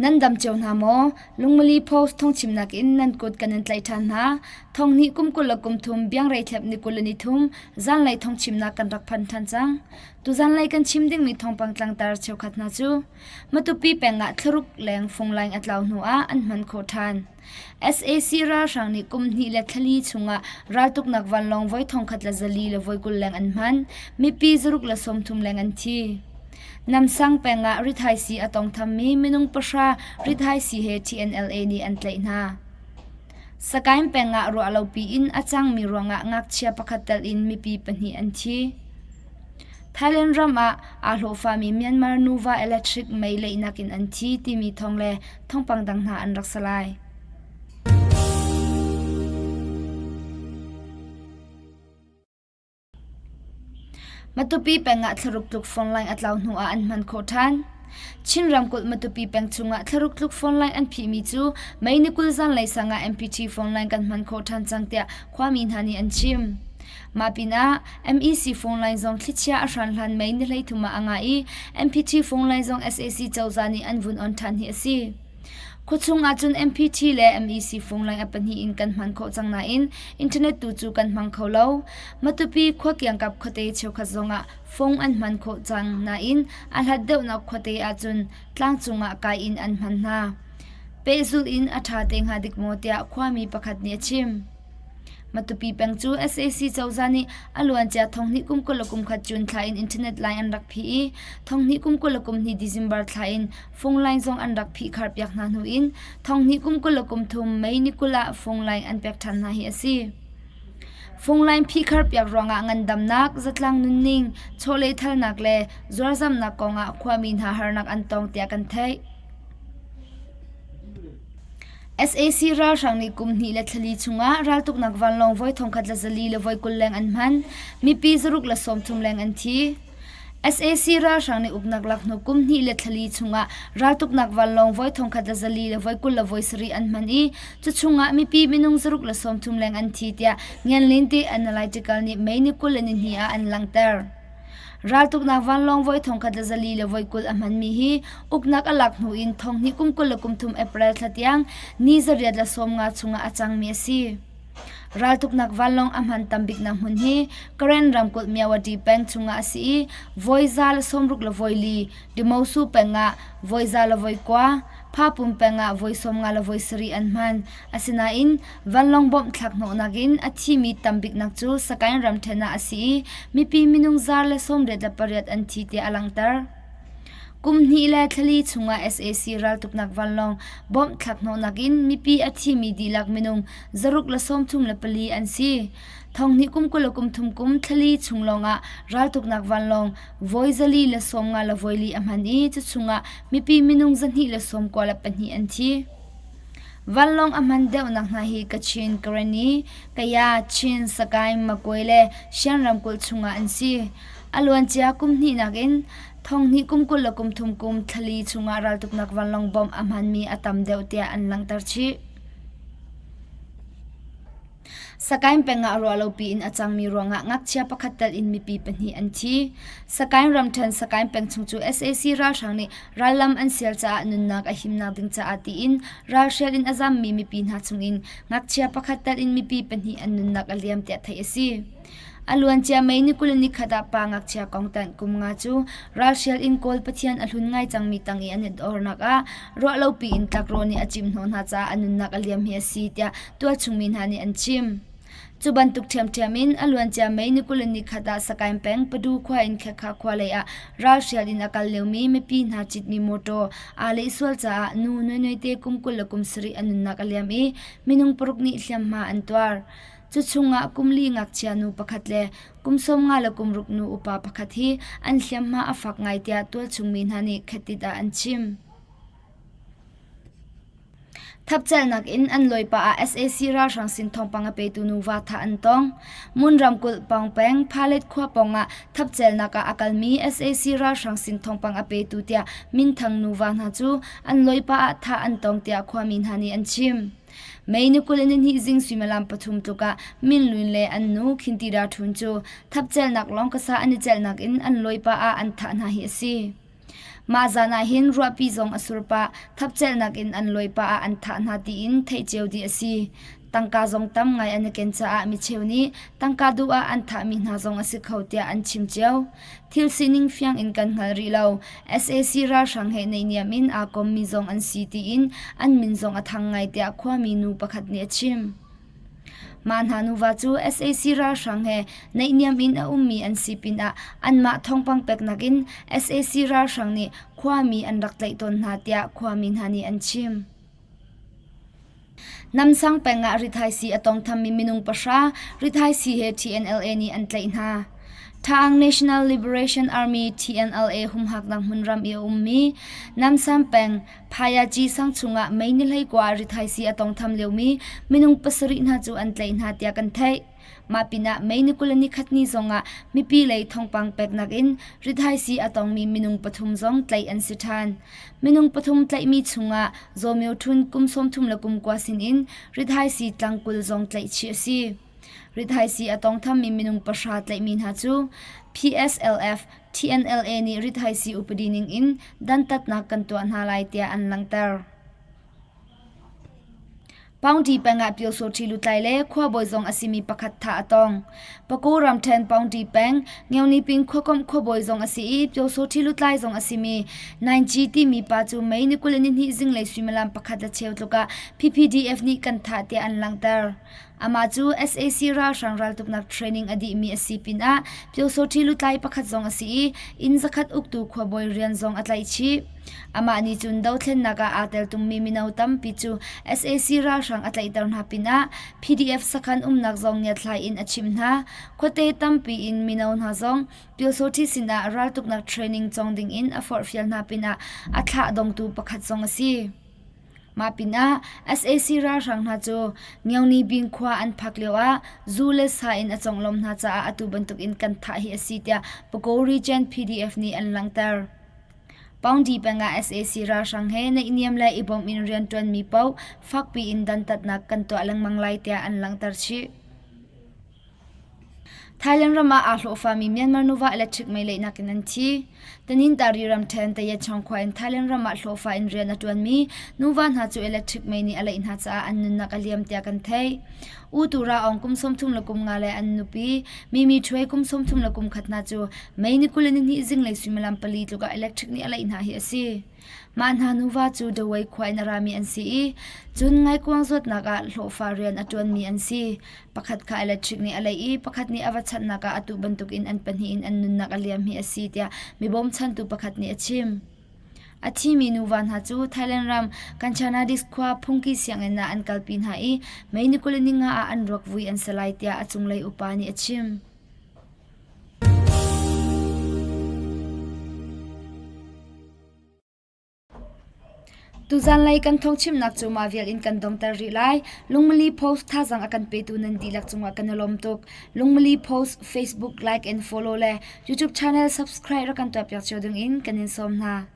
Nan dam cio hna maw? Lungmali Post thawngchimnak in nan kut kan in tlaih ṭhan hna. Thonghnih kum 23 biangreithlep ni 23 zanlei thawngchimnak kan rak phan ṭhan cang. Tuzanlei kan chim dingmi thawngpang tlangtar cheukhat hna cu Matupi peng ah thlaruk leng funglaing a tlau hnu ah an hman khawh ṭhan. Sac ralhrang nih kum hnih le thlali chungah raltuknak vanlawng voi thongkhat le zali le voi 20 leng an hman. Mipi zaruk le 30 leng an thi. Namsang peng ah rithaisii a tawngthammi minung pahra rithaisii he TNLA nih an tlaih hna. Sagaing peng ah ruahlopi in a cangmi ruangah ngakchia pakhat tel in mipi pahnih an thi. Thailand ram ah aa hlawhfami Myanmar nuva electric mei leihnak in an thi timi thawng le thawngpang dang hna an rak si lai. Matupi peng ah thlaruk tluk phone line a tlau hnu ah an hman khawh ṭhan. Chin ramkulh Matupi peng chungah thlaruk tluk phone line an phihmi cu May ni 20 zanlei sang ah MPT phone line kan hman khawh ṭhan cang tiah khuami hna nih an chim. Mah pinah MEC phone line zong thlichia a hran hlan May ni 13 ah a ngah i MPT phone line zong sac cozah nih an vun on ṭhan hi a si. Khuachung ahcun MPT le MEC phone line a pahnih in kan hman khawh cang nain internet tu cu kan hmang kho lo. Matupi khua kiangkap khuate cheukhat zongah phone an hman khawh cang nain a hlat deuhnak khuate ahcun tlangcung ah kai in an hman hna. Pehzulh in a ṭha te hnga dik maw tiah khuami pakhat nih a chim. Matupi peng cu sac cozah nih a luancia thonghnih kum 21 June thla in internet line an rak phih i thonghnih kum 22 December thla in phone line zong an rak phihkhar piak hna hnu in thonghnih kum 23 May ni 20 ah phone line an pek ṭhan hna hi a si. Phone line phihkhar piak ruangah ngandamnak, zatlang nunning, chawlehthalnak le zuarzamnak kongah khuami hna harnak an tong tiah kan theih. Sac ralhrang nih kum hnih le thlali chungah raltuknak vanlawng voi thongkhat le zali le voi 20 leng an hman. Mipi zaruk le 30 leng an thi. Sac ralhrang nih uknak lak hnu kum hnih le thlali chungah raltuknak vanlawng voi thongkhat le zali le voi 20 le voi sarih an hman i cu chungah mipi minung zaruk le 30 leng an thi tiah Ngianlin ti Analytical nih May ni 20 le nihnih ah an langhter. Raltuknak vanlawng voi thongkhat le zali le voi 20 a hmanmi hi uknak a lak hnu in thonghnih kum 23 April thla tiang ni zariat le 50 chungah a cangmi a si. Raltuknak vanlawng a hman tambiknak hmun hi Karen ramkulh Myawaddy peng chungah a si i voi za le 60 le voi li, Demosu peng ah voi za le voi kua, Phapum peng ah voi 50 le voi sarih an hman. Asinain vanlawng bomb thlak hnawhnak in a thimi tambiknak cu Sagaing ramṭhen ah a si i mipi minung zar le 88 an thi tiah a langhter. Kum hnih le thlali chungah sac raltuknak vanlawng bomb thlak hnawhnak in mipi a thimi dihlak minung zaruk le 34 an si. Thonghnih kum 20 le kum thum kum thlali chung lawngah raltuknak vanlawng voi zali le 50 le voi li a hman i cu chungah mipi minung zahnih le 92 an thi. Vanlawng a hman deuhnak hna hi Kachin, Karenni, Kaya, Chin, Sagaing, Magway le Shan ramkulh chungah an si. A luancia kum hnihnak in thonghnih kum 20 le kum thum kum thlali chungah raltuknak vanlawng bomb a hmanmi a tam deuh tiah an langhter chih. Sagaing peng ah ruahlopi in a cangmi ruangah ngakchia pakhat tel in mipi pahnih an thi. Sagaing ramṭhen Sagaing peng chung cu sac ralhrang nih rallam an sial caah nunnak a himnak ding caah tiin ralhrial in a zammi mipi hna chungin ngakchia pakhat tel in mipi pahnih an nunnak a liam tiah theih a si. A luancia May ni 21 ah pa ngakchia kong tanh kum nga cu ralhrial in Kawl Pathian a hlun ngai cangmi tang i an i dornak ah ruahlopi in tlakrawh nih a cimhnawh hna caah a nunnak a liam hi a si tiah tualchungmi hna nih an chim. Cu bantuk ṭhiamṭhiam in a luancia May ni 21 ah Sagaing peng Padu khua in Khekha khua lei ah ralhrial in a kal liomi mipi hna citmi mawṭaw aa lehsual caah nu Nuinui te kum 20 le kum sarih a nunnak a liam i minung paruk nih hliamhma an tuar. Cu chungah kum li ngakchia nu pakhat le kum 50 le kum ruk nu upa pakhat hi an hliamhma a fak ngai tiah tualchungmi hna nih khatit ah an chim. Thapcelnak in an lawi pah ah sac ralhrang sin thawngpang a petu nuva thah an tong. Mun ramkulh Pawng peng Phalet khua pawng ah thapcelnak ah a kalmi sac ralhrang sin thawngpang a petu tiah minthang nuva hna cu an lawi pah ah thah an tong tiah khuami hna nih an chim. May ni 22 zing suimilam pathum tluk ah Min Lwin le an nu Khintida Htun cu thapcelnak lawng kasa an i celhnak in an lawi pah ah an thah hna hi a si. Mah zan ah hin ruahpi zong a sur pah, thapcelhnak in an lawi pah ah an thah hna tiin theih cio dih a si. Tangka zong tam ngai an i ken caah micheu nih tangka duh ah an thahmi hna zong a si kho tiah an chim cio. Thil sining fiang in kan hngal rih lo. Sac ralhrang he naihniam in aa kommi zong an si tiin an min zong a thang ngai tiah khuami nu pakhat nih a chim. Mah hna nuva cu sac ralhrang he naihniam in a ummi an si pinah anmah thawngpang peknak in sac ralhrang nih khuami an rak tlaih tawn hna tiah khuami hna nih an chim. Namsang peng ah rithaisii a tawngthammi minung pahra rithaisii he TNLA nih an tlaih hna. Ta'ang National Liberation Army TNLA humhaknak hmunram i a ummi Namsam peng Phayaci sang chungah May ni 19 ah rithaisii a tawngtham liomi minung pasarih hna cu an tlaih hna tiah kan theih. Mah pinah May ni 21 ni zongah mipi lei thawngpang peknak in rithaisii a tongmi minung pathum zong tlaih an si ṭhan. Minung pathum tlaihmi chungah Zaw Myo Htun kum 30 le kum kua sinin rithaisii tlangkul zong tlaihchih a si. Rithaisii a tawngthammi minung pahra tlaihmi hna cu PSLF, TNLA nih rithaisii upadi ningin dantatnak kan tuah hna lai tiah an langhter. Paungṭi peng ah Pyosawṭhi lutlai le khuabawi zong a simi pakhat thah a tong. Paku ramṭhen Paungṭi peng Ngeuniping khuakomh khuabawi zong a si i Pyosawṭhi lutlai zong a simi Naingci timi pa cu May ni 22 zinglei suimilam pakhat le cheu tluk ah PPDF nih kan thah tiah an langhter. Amah cu sac ralhrang raltuknak training a dihmi a si pinah Pyosawṭhi lutlai pakhat zong a si i inn zakhat uktu khuabawi rian zong a tlaih chih. Amah nih cun dothlennak ah aa teltummi mino tampi cu sac ralhrang a tlaihter hna pinah PDF sakhan umnak zong ngiatthlai in a chimh hna. Khuate tampi in mino hna zong Pyosawṭhi sinah raltuknak training cawng dingin a forhfial hna pinah a thlah dongtu pakhat zong a si. Mah pinah sac ralhrang hna cu Ngeunibing khua an phak lioah zu le sa in a conglawmh hna caah atu bantukin kan thah hi a si tiah Pago Region PDF nih an langhter. Paungdi peng ah sac ralhrang he naihniam le i bawmh in rianṭuanmi paoh fakpi in dantatnak kan tuah lengmang lai tiah an langhter chih. Thailand ram ah aa hlawhfami Myanmar nuva electric mei leihnak in an thi. Tanintari ramṭhen Tayachong khua in Thailand ram ah hlawhfa in rian a ṭuanmi nuva hna cu electric mei nih a leih hna caah an nunnak a liam tiah kan theih. U Tu Ra Aung kum 33 le an nupi Mimi Htwe kum 31 hna cu May ni 22 zinglei suimilam pali tluk ah electric nih a leih hna hi a si. Mah hna nuva cu Dawei khua in a rami an si i cun ngaikuang zuatnak ah hlawhfa rian a ṭuanmi an si. Pakhat kha electric nih a leih i pakhat nih a va chanhnak ah atu bantukin an pahnih in an nunnak a liam hi a si tiah mi bawmchantu pakhat nih a chim. A thimi nuva hna cu Thailand ram Kanchanadis khua phungki sianginn ah an kalpi hna i May ni 25 ah an ruak vui an si lai tiah a cunglei upa nih a chim. Tuzanlei kan thawngchimnak cu mah vial in kan dongter rih lai. Lungmali Post thazaang a kan petu nan dihlak cungah kan i lawm tuk. Lungmali Post Facebook like and follow le YouTube channel subscribe rak kan tuahpiak cio dingin kan in sawm hna.